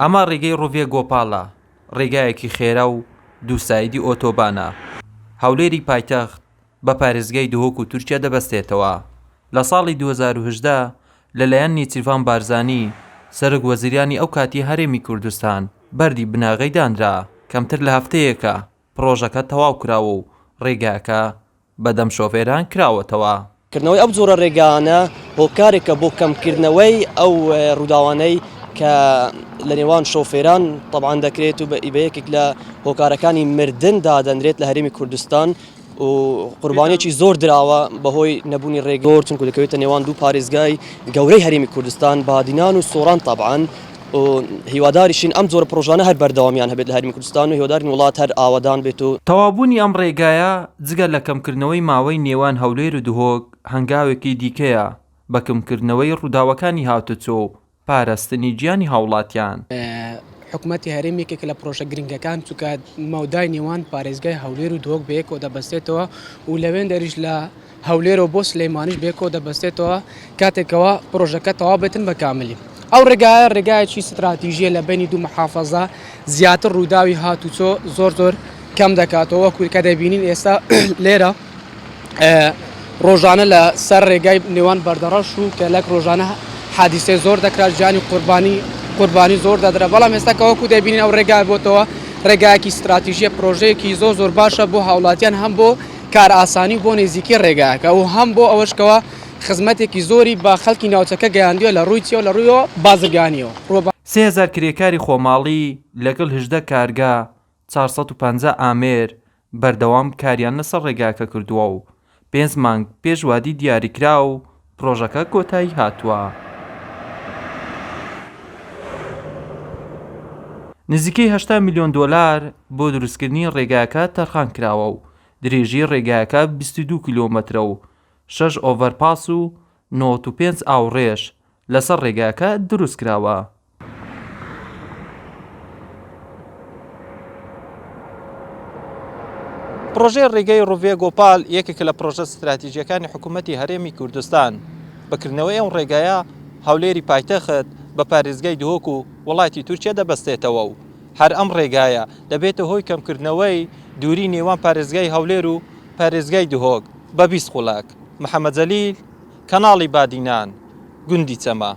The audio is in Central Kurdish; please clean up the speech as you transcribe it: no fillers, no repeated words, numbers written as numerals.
ئەمە ڕێگەی ڕووڤێ گۆپاڵە، ڕێگایەکی خێرا و دووسایدی ئۆتۆبانە، هەولێری پایتەخت بە پارێزگای دهۆک و تورکیا دەبەستێتەوە. لە ساڵی 2018 لەلایەن نێچیرڤان بارزانی، سەرۆک وەزیرانی ئەو کاتی هەرێمی کوردستان، بەردی بناغەی دانرا. کەمتر لە هەفتەیەکە پڕۆژەکە تەواو کراوە و ڕێگاکە بەدەم شۆفێران کراوەتەوە. کردنەوەی ئەو جۆرە رێگایانە هۆکارێکە بۆ کەمکردنەوەی ئەو رووداوانەی کە لە نێوان شۆفێران تەبعەن دەکرێت و بە یەکێک لە هۆکارەکانی مردن دادەنرێت لە هەرێمی کوردستان و قوربانیەکی زۆر دراوە بەهۆی نەبوونی رێگە چونکو دەکەوێتە نێوان دوو پارێزگای گەورەی هەرێمی کوردستان بادینان و سۆران تەبعەن و هیواداریشین ئەم جۆرە پرۆژانە هەر بەردەوامیان هەبێت لە هەرێمی کوردستان و هیوادارین وڵات هەر ئاوەدان بێت و. تەواوبوونی ئەم ڕێگایە جگە لە کەمکردنەوەی ماوەی نێوان هەولێر و دهۆک هەنگاوێکی دیکەیە بە کمکردنەوەی ڕووداوەکانی هاتوچۆ و پاراستنی گیانی هاوڵاتیان. حکومەتی هەرێم یەکێکە لە پرۆژە گرنگەکان چونکە مەودای نێوان پارێزگای هەولێر و دهۆک بەیەکەوە دەبەستێتەوە و لەوێندەریش لە هەولێرەوە بۆ سلەیمانیش بەیەکەوە دەبەستێتەوە کاتێکەوە پرۆژەکە تەواو بێتن بە کاملی. ئەو ڕێگایە ڕێگایەکی ستراتیژیە لە بەینی دوو محافەزە زیاتر ڕووداوی هاتوچۆ زۆر زۆر کەم دەکاتەوە وەکو کە دەبینین ئێستا لێرە ڕۆژانە لە سەر ڕێگای نێوان بەردەڕەش و کەلەک ڕۆژانە حادیسەی زۆر دەکرا ژیانی قوربانی قوربانی زۆر دەدرا بەڵام ئێستا کە وەکو دەبینین ئەو ڕێگای بۆتەوە ڕێگایەکی ستراتیژیە پرۆژەیەکی زۆر زۆر باشە بۆ هاوڵاتیان هەم بۆ کارئاسانی و بۆ نێزیکی ڕێگاکە و هەم بۆ ئەوەش کەوا خزمەتێکی زۆری بە خەڵکی ناوچەکە گەیاندووە لە ڕووی چیەوە لە ڕوویەوە بازرگانیەوە. 3000 کرێکاری خۆماڵی لەگەڵ 18 کارگە، 450 ئامێر بەردەوام کاریان لەسەر ڕێگاکە کردووە و پێنج مانگ پێش وادی دیاریکراو پڕۆژەکە کۆتایی هاتووە. نزیکەی 80 ملیۆن دۆلار بۆ دروستکردنی ڕێگاکە تەرخانکراوە و درێژیی ڕێگاکە 22 کیلۆمەترە و شەش ئۆڤەرپاس و 95 ئاوڕێژ لەسەر ڕێگاکە دروستکراوە. پڕۆژەی ڕێگەی ڕووڤێ گۆپال یەکێکە لە پڕۆژە ستراتیژییەکانی حکوومەتی هەرێمی کوردستان. بە کردنەوەی ئەم ڕێگایە هەولێری پایتەخت بە پارێزگای دهۆک و وڵاتی تورکیا دەبەستێتەوە و هەر ئەم ڕێگایە دەبێتە هۆی کەمکردنەوەی دووری نێوان پارێزگای هەولێر و پارێزگای دهۆک بە 20 خولەک. محەمەد جەلیل، کەناڵی بادینان، گوندی چەمە.